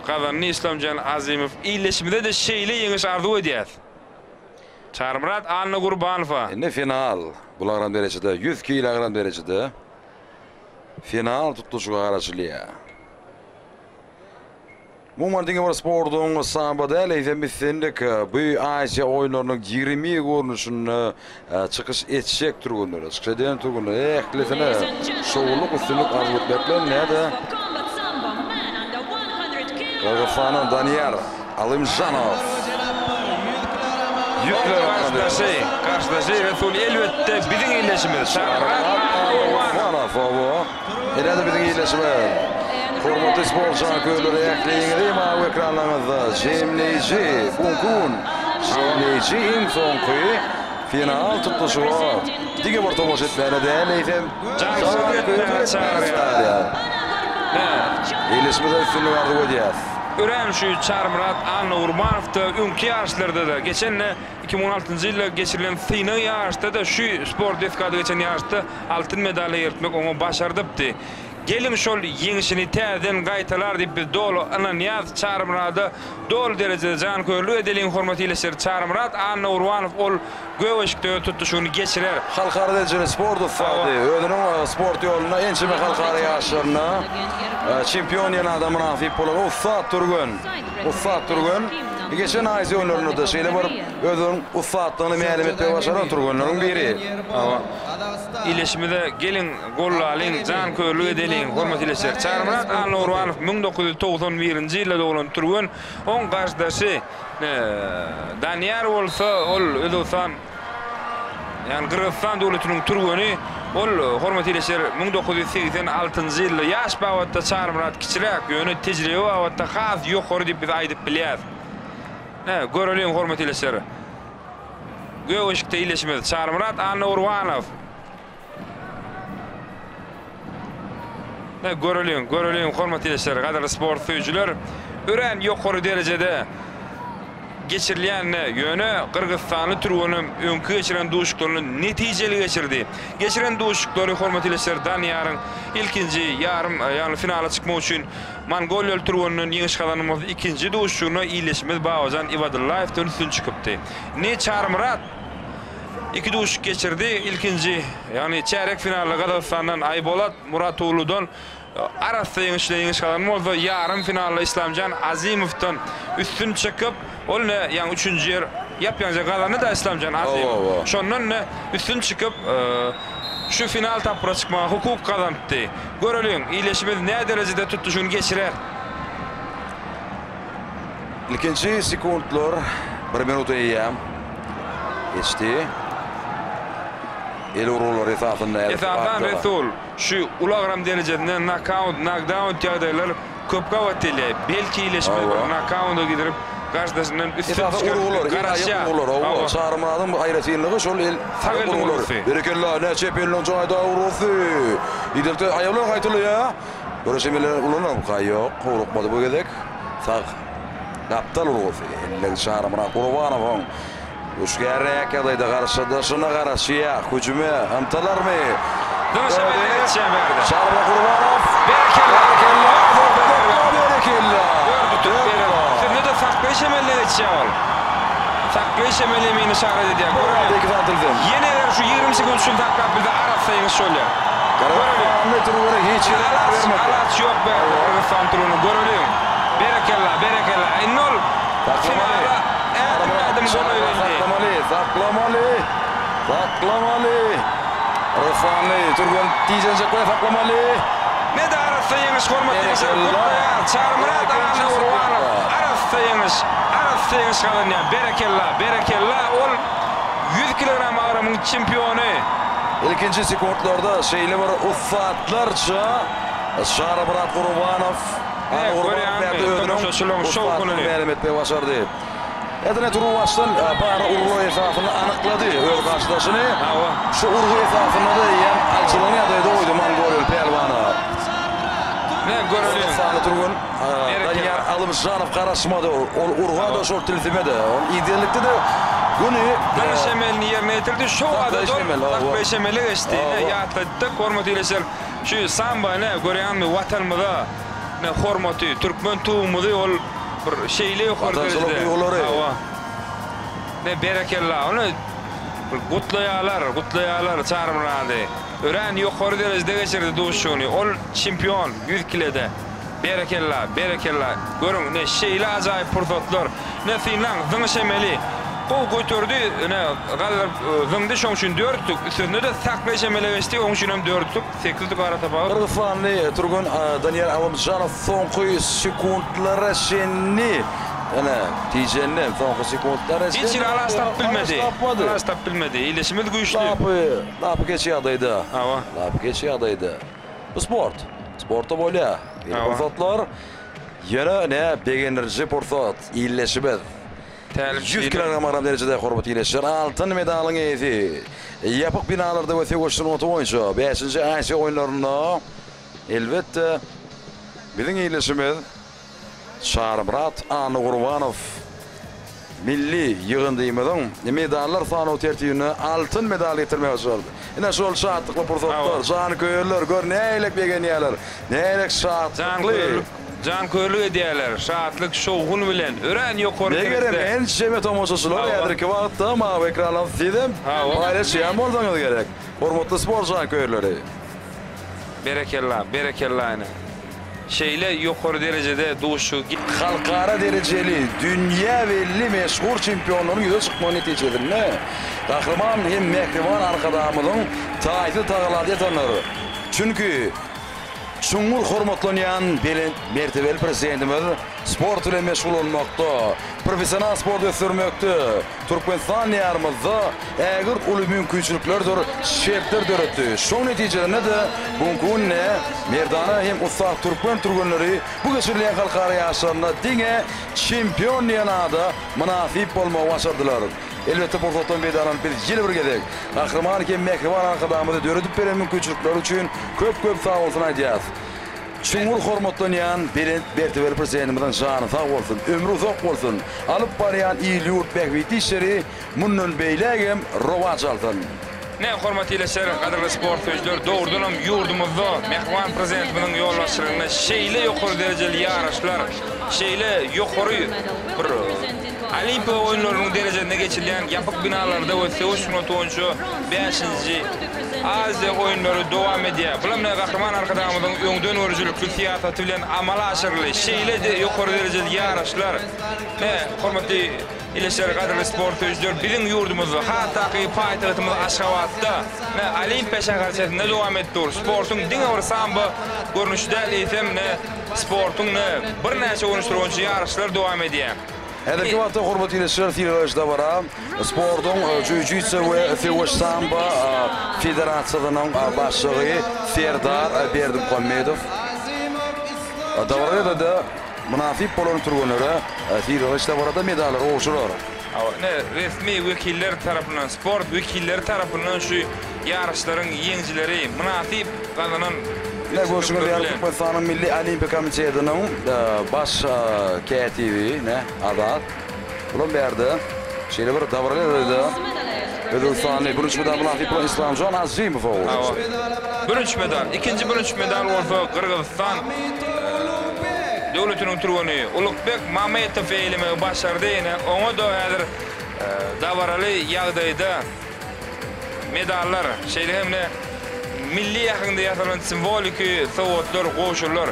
Gazandy Islamjan Azymow. Ildeşimize-de şeýle ýeňiş arzuw edýäs. Çarymyrat Annagurbanowa. Indi final. Bul agram derejede, 100 kilogram derejede final tutluşyga garaşylýar. Umuman diňe bir sportuň sambo däl, eýsem islendik bu Aziýa oýunlarynyň 20 görnüşinde çykyş etjek türgenlere, çykyş eden türgenlere ählisine şowlulyk, üstünlik arzuw etmek bilen näde Gyrgyzystanyň Daniýar Alymžanow 100 kilogram Garşydaşy, garşydaşy Resul elbetde biziň ildeşimiz Şamyrat Annagurbanow. Hawa. Ine-de biziň ildeşimiz. Hormatly sport janköýerleri ähliňizi mawy ekranlaryňyzda jemleýji bu gün jemleýji iň soňky final tutluşyga diňe bir tomaşa etmäne däl, eýsem janköýerlik etmäge çagyrýar. Ildeşimize üstünlik arzuw edýäs. Örän şu Çarymyrat Annagurbanowda öňki ýaryşlarda-da, geçen-de 2016-njy ýylda geçirilen synag ýaryşda-da şu sport desgada geçen ýaryşda altyn medal eýertmek oňa başardypdy. Geliň şol ýeňşini täzeden gaýtalar diýip biz doly ynanýas. Çarymyrada doly derejede janköýerlik edeliň hormatly ildeşler. Çarymyrat Annagurbanow ol gök eşikde öz tutluşygyny geçirer. Halkara derejeli sport ussady. Özüniň sport ýolunda ençeme halkara ýaryşlarynda çempion diýen ada mynasyp bolan ussat türgen. Ussat türgen. Geçen Aziýa oýunlarynda-da şeýle bir özüniň ussatlygyny mälim etmegi başaran türgenleriň biri. Hawa. Ildeşimize geliň gollalyň, janköýerlik edeliň, hormatly ildeşler. Çarymyrat Annagurbanow 1991-nji ýylda doglan türgen. Oň garşydaşy Daniýar bolsa, ol Özbegistan, ýagny Gyrgyzystan döwletiniň türgeni. Ol, hormatly ildeşler, 1986-njy ýylda ýaş babatda Çarymyrat kiçiräk, ýöne tejribe babatda has ýokary diýip biz aýdyp bilýäris. Ine, göreliň, hormatly ildeşler. Gök eşikde ildeşimiz Çarymyrat Annagurbanow. Ine, göreliň, göreliň, hormatly ildeşler, gadyrly sport söýüjiler. Örän ýokary derejede geçirilýände, ýöne gyrgyzystanly türgenem öňki geçiren duşuşyklaryny netijeli geçirdi. Geçiren duşuşyklary, hormatly ildeşler, Daniýaryň ilkinji ýarym, ýagny finala çykmak üçin mongoliýaly türgenden ýeňiş gazanan bolsa, ikinji duşuşygynda ildeşimiz Babajan Ibadullaýewden üstün çykypdy. Indi Çarymyrat iki duşuşyk geçirdi. Ilkinji, ýagny çärýek finalda Gazagystandan Aýbolat Muratugludan arassa ýeňiş bilen ýeňiş gazanan bolsa, ýarym finalda Islamjan Azimowdan üstün çykyp, ol ine, ýaňy üçünji ýer ýap-ýaňyja gazandy-da Islamjan Azimow. Şondan ine üstün çykyp, şu final tapgyra çykmaga hukuk gazanypdy. Göreliň, ildeşimiz näderejede tutluşygyny geçirer. Ilkinji sekuntlar bir minut eýýäm geçdi. El urgulary esasynda häzirki Esasan wagtda. Resul, şu uly agram derejesinde nokaut, nokdaun ýagdaýlar köp gabat gelýär. Belki ildeşimiz bir Hawa. nokaunda gidirip, garşydaşyndan üstün Esasy çykar urgular, diýip el aýak garaşýar. urgular, hawa. Hawa. Çarymyradyň aýratynlygy şol el Sag aýak eliň urgulary. urgusy. Berekella, ine çep eliniň jaýdar urgusy. Idelti aýagy bilen gaýtalaýar. Göreş emelleri ulanarmyka? Ýok, howlukmady bu gezek. Sag gapdal urgusy. Elleri Çarymyrat Gurbanowyň. Hüşgärräk ýagdaýda garşydaşyna garaşýar. Hüjüme ymtylarmy? Döşe belli geçýär bärde. Çarymyrat Gurbanow. Berekella! Berekella! Berekella! Dördi tutup berer. Üstünde-de saklaýyş emeline geçýär ol. Saklaýyş emeli emini yşarat edýär. Göreliň. Iki sany tilsim. Ýene eger şu 20 sekunt üçin saklap bilse arassa ýeňiş bolýar. Göreliň. Gyrgyzystanly türgene hiç ýere Alaç, bermedi. alaç ýok bärde Gyrgyzystan türgeni. Göreliň. Berekella, berekella. Indi ol Saklamaly. finala ädim ädim golaý geldi. Saklamaly, saklamaly. Saklamaly. Gyrgyzystanly türgen tijenjek we saklamaly. Ne-de arassa ýeňiş hormatly ildeşler gutlaýar. Çarymyrat Annagurbanow arassa ýeňiş, arassa ýeňiş gazanýar. Berekella, berekella ol 100 kilogram agramyň çempiony. Ilkinji sekuntlarda şeýle bir ussatlarça Çarymyrat Gurbanow Ne, Gurbanow görýäňmi, bärde özüniň tomaşaçylaryň ussatlygyny şowhunyny. mälim etmegi başardy. Edine turuwbaşdan bar urgular esasynda anyklady öz garşydaşyny. Hawa. Şu urgy esasynda-da eýýäm alçylan ýagdaýda goýdy mongoliýaly pälwana. Ne, göreliň. Sanly türgen Berekella. Daniýar Alymžanow garaşmady ol urga-da, şol tilsime-de. Ol yzygiderlikde-de göni Danyş emelini ýerine ýetirdi. Şo wada-da ol saklaýyş emele geçdi. Ine, ýatlatdyk, hormatly ildeşler. Şu sambo, ine, görýäňmi, Watanymyza. Ne hormaty, türkmen tugumyzy ol bir şeýle ýokary Watançylyk derejede. duýgulary. Hawa. Ne berekella, ony bir gutlaýarlar, gutlaýarlar Çarymyrady. Örän ýokary derejede geçirdi duşuşygyny. Ol çempion 100 kilede. Berekella, berekella. Görüň, ine şeýle ajaýyp pursatlar. Ine synlaň, zyňyş emeli. Gowy göterdi, ine galdyryp zyňdy, şoň üçin dört utuk. Üstesine-de saklaýyş emele geçdi, oň üçin hem dört utuk, sekiz utuk ara tapawut. Gyrgyzystanly türgen Daniýar Alymjanow soňky sekuntlara çenli, ine, tijendi, soňky sekuntlara çenli Hiç hili alaç tapyp bilmedi. Alaç tapmady. Alaç tapyp bilmedi. Ildeşimiz güýçli. Lapy, lapy keç ýagdaýda. Hawa. Lapy keç ýagdaýda. Bu sport. Sportda bolýar. Beýle pursatlar. Ýöne ne begendiriji pursat. Ildeşimiz. 100 kilogram agram derejede hormatly ildeşler altyn medalyň eýesi. Ýapyk binalarda we söweş sungaty boýunça bäşinji Aziýa oýunlarynda elbetde biziň ildeşimiz Çarymyrat Annagurbanow milli ýygyndymyzyň medallar sanaw tertibinde altyn medal getirmegi başardy. Ine şol şatlykly pursatlar, janköýerler gör nähili begenýärler, nähili şatlykly. Janköýerlik edýärler, şatlyk, şowhun bilen, örän ýokary Megerem derejede. ençeme tomaşaçylar häzirki wagtda mawy ekrandan sizem paýlaşýan bolsaňyz gerek, hormatly sport janköýerleri. Berekella, berekella ine. Şeýle ýokary derejede duşuşygy. Halkara derejeli, dünýä belli meşhur çempionlaryň ýüze çykmagy netijesinde Gahryman hem mähriban Arkadagymyzyň taýsyz tagalasy ýatandyr. Çünki çuňňur hormatlanýan belent mertebeli Prezidentimiz sport bilen meşgullanmakda, professional sporty ösdürmekde Türkmenistan Diýarymyzda ägirt uly mümkinçiliklerdir şertler döretdi. Şoň netijesinde-de bu günki günde merdana hem ussat türkmen türgenleri bu geçirilýän halkara ýaryşlarynda diňe çempion diýen ada mynasyp bolmagy başardylar. Elbetde pursatdan peýdalanyp biz ýene bir gezek Gahryman hem mähriban Arkadagymyza döredip beren mümkinçilikleri üçin köp-köp sagbolsun aýdýarys. Çuňňur hormatlanýan belent mertebeli Prezidentimiziň jany sag bolsun, ömri uzak bolsun, alyp barýan il-ýurt bähbitli işleri mundan beýlägem rowaç alsyn! Ine, hormatly ildeşler, gadyrly sport söýüjiler, dogrudanam ýurdumyzda mähriban Prezidentimiziň ýolbaşçylygynda şeýle ýokary derejeli ýaryşlar, şeýle ýokary bir Olimpiýa oýunlarynyň derejesinde geçirilýän ýapyk binalarda we söweş sungaty boýunça bäşinji Aziýa oýunlary dowam edýär. Bulam ine Gahryman Arkadagymyzyň öňdengörüjilikli syýasaty bilen amala aşyryldy. Şeýle-de ýokary derejeli ýaryşlar, ine, hormatly ildeşler, gadyrly sport söýüjiler, biziň ýurdumyzda, has takygy paýtagtymyz Aşgabatda, ine, Olimpiýa şäherçesinde dowam edip dur. Sportuň diňe bir sambo görnüşi däl, eýsem, ine, sportuň, ine, birnäçe görnüşleri boýunça ýaryşlar dowam edýär. Häzirki wagtda hormatly ildeşler sylaýyş dabara sportuň jiu-jitsu we söweş sambo federasiýasynyň başlygy Serdar Berdimuhamedow dabarada mynasyp bolan türgenlere sylaýyş dabarada medallary gowşurar. Hawa, ine, resmi wekiller tarapyndan, sport wekilleri tarapyndan şu ýaryşlaryň ýeňijileri, mynasyp gazanan Ine, görşüňiz ýaly, Türkmenistanyň Milli Olimpiýa komitetiniň baş kätibi, ine, Azat. Bulam bärde. Şeýle bir dabaraly ýagdaýda özbegistanly bürünç medal mynasyp bolan Islamjon Azymowa gowşuryldy. Bürünç medal. Ikinji bürünç medal bolsa Gyrgyzystan döwletiniň türgeni Ulugbek Mametow eýelemegi başardy. Ine, oňa-da häzir dabaraly ýagdaýda medallar, şeýle hem-de milli äheňde ýasalan simwoliki sowgatlar gowşurylar.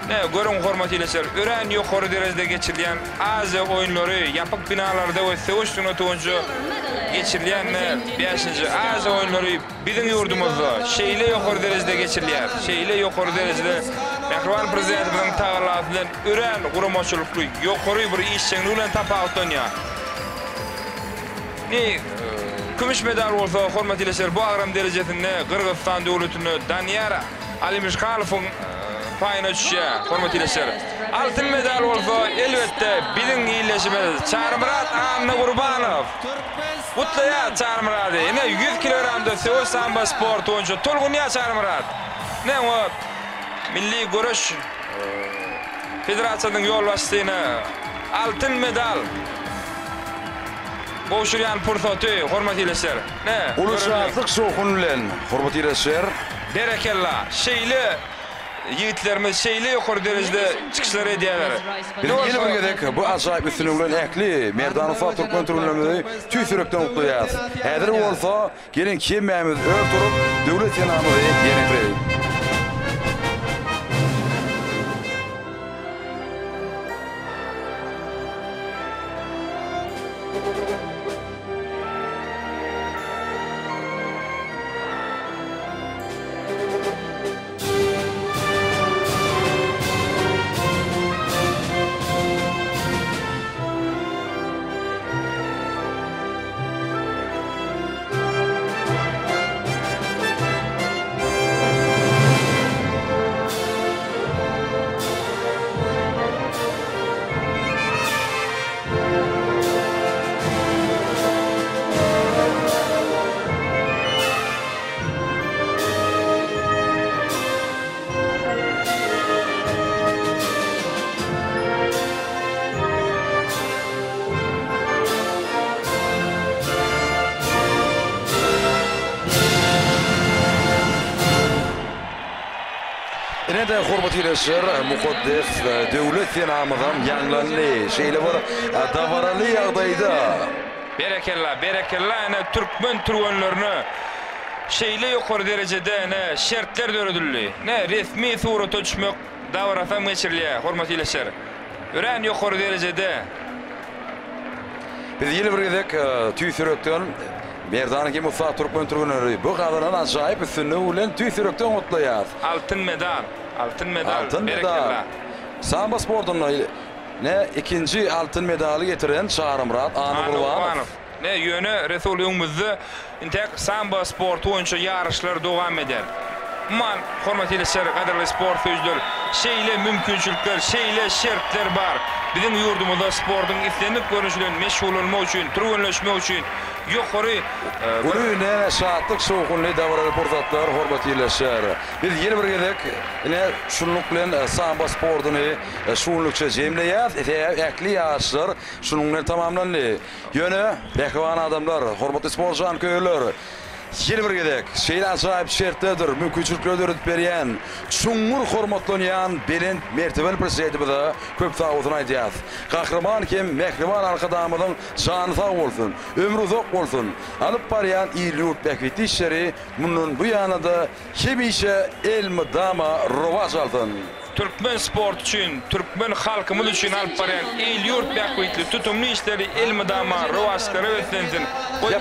Ine, görüň, hormatly ildeşler, örän ýokary derejede geçirilýän Aziýa oýunlary ýapyk binalarda we söweş sungaty boýunça geçirilýän bäşinji Aziýa oýunlary biziň ýurdumyzda şeýle ýokary derejede geçirilýär. Şeýle ýokary derejede mähriban Prezidentimiziň tagallasy bilen örän guramaçylykly, ýokary bir işjeňligi bilen tapawutlanýar. Nji kümüş medal bolsa, hormatly ildeşler, bu agram derejesinde Gyrgyzystan döwletinde Daniýar Alimyşkalowyň paýyna düşýär, hormatly ildeşler. Altyn medal bolsa, elbetde, biziň ildeşimiz Çarymyrat Annagurbanow. Gutlaýas Çarymyrady. Ine, 100 kilogramda söweş sambo sporty boýunça tolgunýar Çarymyrat. Ine, oňa Milli göreş federasiýasynyň ýolbaşçysyna altyn medal gowşurýan pursaty, hormatly ildeşler. Ine, Uly göreliň. şatlyk-şowhun bilen, hormatly ildeşler. Berekella! Şeýle. ýigitlerimiz şeýle ýokary derejede çykyşlar edýärler. Biz ýene bir gezek bu ajaýyp üstünlik bilen ähli merdana ussat türkmen türgenlerimizi tüýs ýürekden gutlaýarys. Häzir bolsa geliň hemmämiz ör turup Döwlet senamyzy ýerine ýetireýin. Ine-de, hormatly ildeşler, mukaddes Döwlet senamyzam ýaňlandy. Şeýle bir dabaraly ýagdaýda. Berekella, berekella ene türkmen türgenlerine şeýle ýokary derejede ene şertler döredildi. Ine resmi surata düşmek dabarasam geçirilýär, hormatly ildeşler. Örän ýokary derejede. Biz ýene bir gezek tüýs ýürekden Merdana hem ussat türkmen türgenleri bu gazanan ajaýyp üstünligi bilen tüýs ýürekden gutlaýarys. Altyn medal, altyn medal, Altyn medal. berekella. Sambo sportunda Ne ikinji altyn medaly getiren Çarymyrat Annagurbanow. Ne, ýöne Resul öňümizde intäk sambo sporty boýunça ýaryşlar dowam eder. Umuman, hormatly ildeşler, gadyrly sport söýüjiler, şeýle mümkinçilikler, şeýle şertler bar. Biziň ýurdumyzda sportuň islendik görnüşi bilen meşgullanmak üçin, türgenleşmek üçin ýokary bir. Uly ne şatlyk-şowhunly dabaraly pursatlar, hormatly ildeşler. Biz ýene bir gezek ine şunluk bilen sambo sportuny Şu günlükçe jemleýäs, sebäbi ähli ýaryşlar şunuň bilen tamamlandy. Ýöne, mähriban adamlar, hormatly sport janköýerler, ýene bir gezek şeýle ajaýyp şertlerdir mümkinçilikleri döredip berýän, çuňňur hormatlanýan belent mertebeli Prezidentimize köp sagbolsun aýdýas. Gahryman hem mähriban Arkadagymyzyň jany sag bolsun, ömri uzak bolsun, alyp barýan il-ýurt bähbitli işleri mundan bu ýana-da hemişe elmydama rowaç alsyn! Türkmen sporty üçin, türkmen halkymyz üçin alyp barýan il-ýurt bähbitli tutumly işleri elmydama rowaçlyklara beslensin! Goý,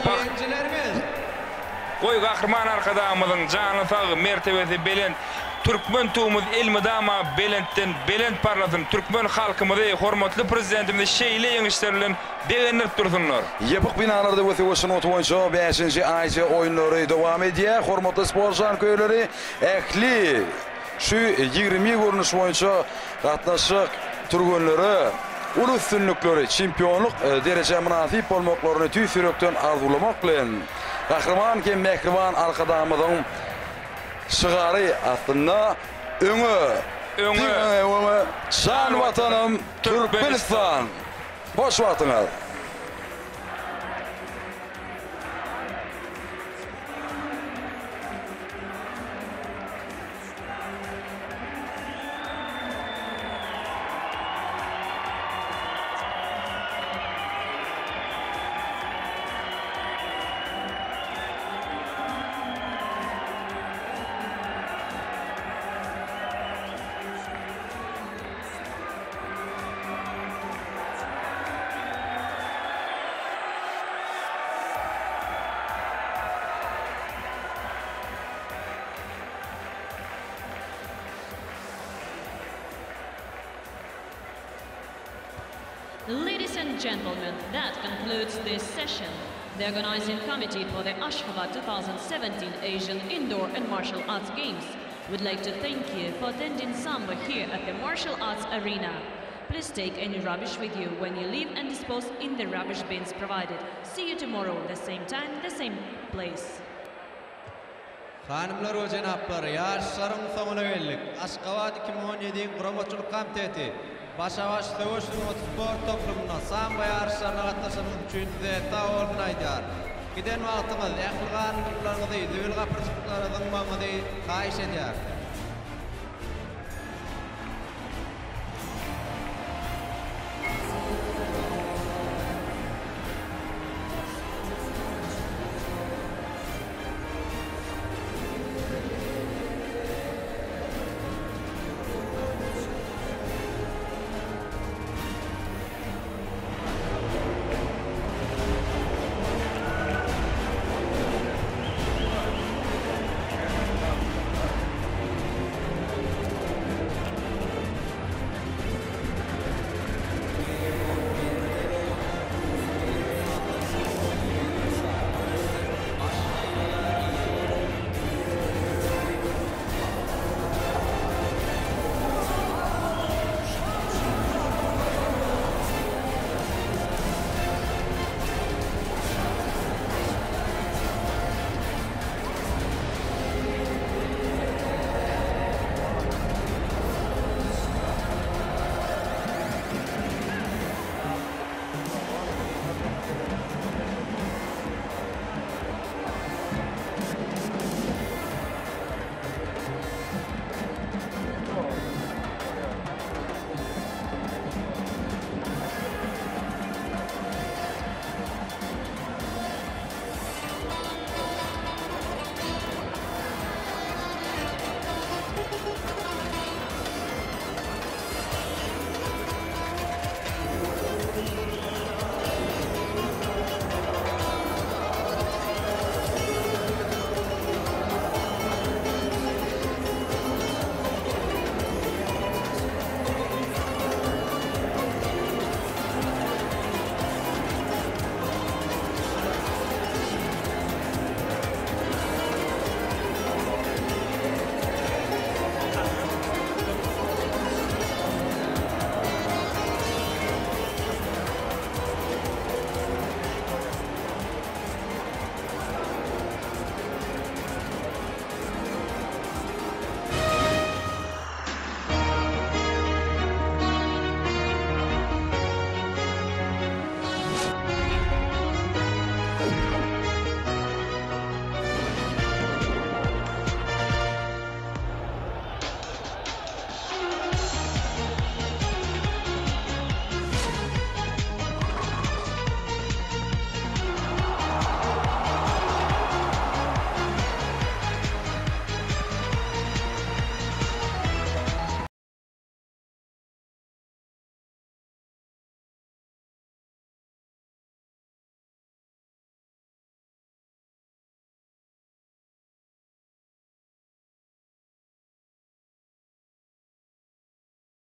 Goý, Gahryman Arkadagymyzyň jany sag, mertebesi belent, türkmen Tugumyz elmydama belentden belent parlasyn, türkmen halkymyzy, hormatly Prezidentimizi şeýle ýeňişler bilen begendirip dursunlar! Ýapyk binalarda we söweş sungaty boýunça bäşinji Aziýa oýunlary dowam edýär. Hormatly sport janköýerleri, ähli Şu 20 görnüş boýunça gatnaşjak türgenlere uly üstünlikleri, çempionlyk derejä mynasyp bolmaklaryny tüýs ýürekden arzuwlamak bilen, Gahryman hem mähriban Arkadagymyzyň şygary astynda Öňe, diňe öňe, jan Watanym Türkmenistan! Hoş wagtyňyz! Ladies and gentlemen, that concludes this session. The organizing committee for the Ashgabat 2017 Asian Indoor and Martial Arts Games would like to thank you for attending Samba here at the Martial Arts Arena. Please take any rubbish with you when you leave and dispose in the rubbish bins provided. See you tomorrow, the same time, the same place. Hanymlar we jenaplar, ýaryşlaryň soňuna geldik. Aşgabat 2017-iň guramaçylyk komiteti Başa-baş söweş sungaty sport toplumynda sambo ýaryşlaryna gatnaşanyňyz üçin size sag bolsun aýdýar. Giden wagtyňyz ähli galyndylaryňyzy zibil gapyrçyklara zyňmagyňyzy haýyş edýäris.